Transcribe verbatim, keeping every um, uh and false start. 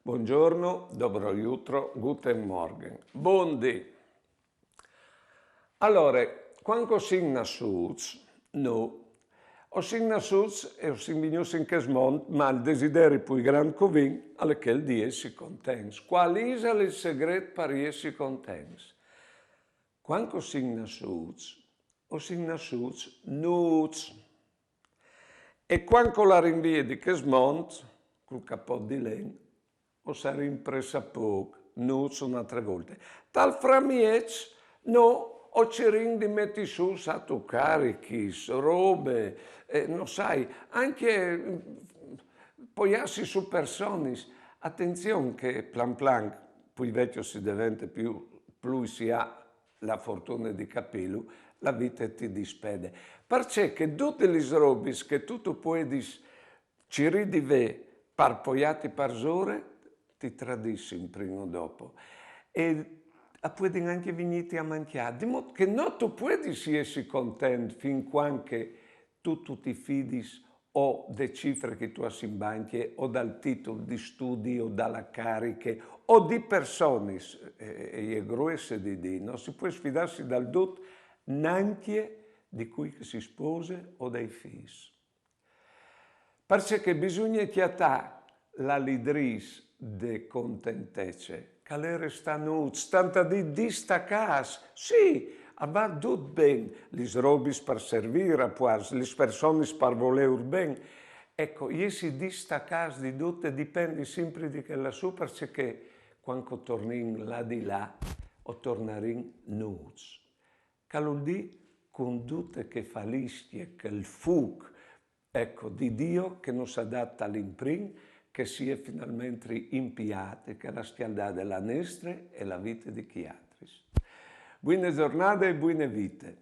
Buongiorno, dobro jutro, guten Morgen. Bundì. Alore, cuant che o sin nassûts, no, o sin nassûts e o sin vignûts in chest mont, ma il desideri plui grant che o vin al è chel di jessi contents. Cuâl isal il segret par jessi contents? Cuant che o sin nassûts, o sin nassûts nûts. E cuant che o larin vie di chest mont, cul capot di len, o sarin pressapôc nûts une altre volte. Tal framieç, no, o cirìn di meti sù, sâstu, carichis, robe, eh, no sai, ancje, mm, poiâsi su personis. Atenzion che plan plan, plui vecjo si devente, plui, plui si à la fortune di capîlu, la vite ti dispede. Parcè che dutis lis robis che tu, tu puedis cirî di vê par poiâti parsore, ti tradissin prin o dopo. E a puedin ancje vignîti a mancjâ, di mût che no tu puedis jessi content fin cuant che tu, tu ti fidis o de cifre che tu âs in bancje, o dal titul di studi, o da la cariche, o di personis, e, e je gruesse di dî, no si pues fidâsi dal dut, nancje di cui che si spose o dai fîs. Parcè che bisugne cjatâ la lidrîs de contentece, che al è restâ nûts, stant a dî distacâts, sì, al va dut ben, lis robis par servî, rapuarts, lis personis par volêur ben. Eco, jessi distacâts di dut e dipenti simpri di chel lassù, parcè che cuant che o tornìn là di là, o tornarìn nûts. Che al vûl dî cun dute chê faliscje, chel fûc, eco, di Diu che nus à dât tal imprin, che si è finalmentri impiât e che al à scjaldade la nestre e la vite di chei altris. Buine zornade e buine vite.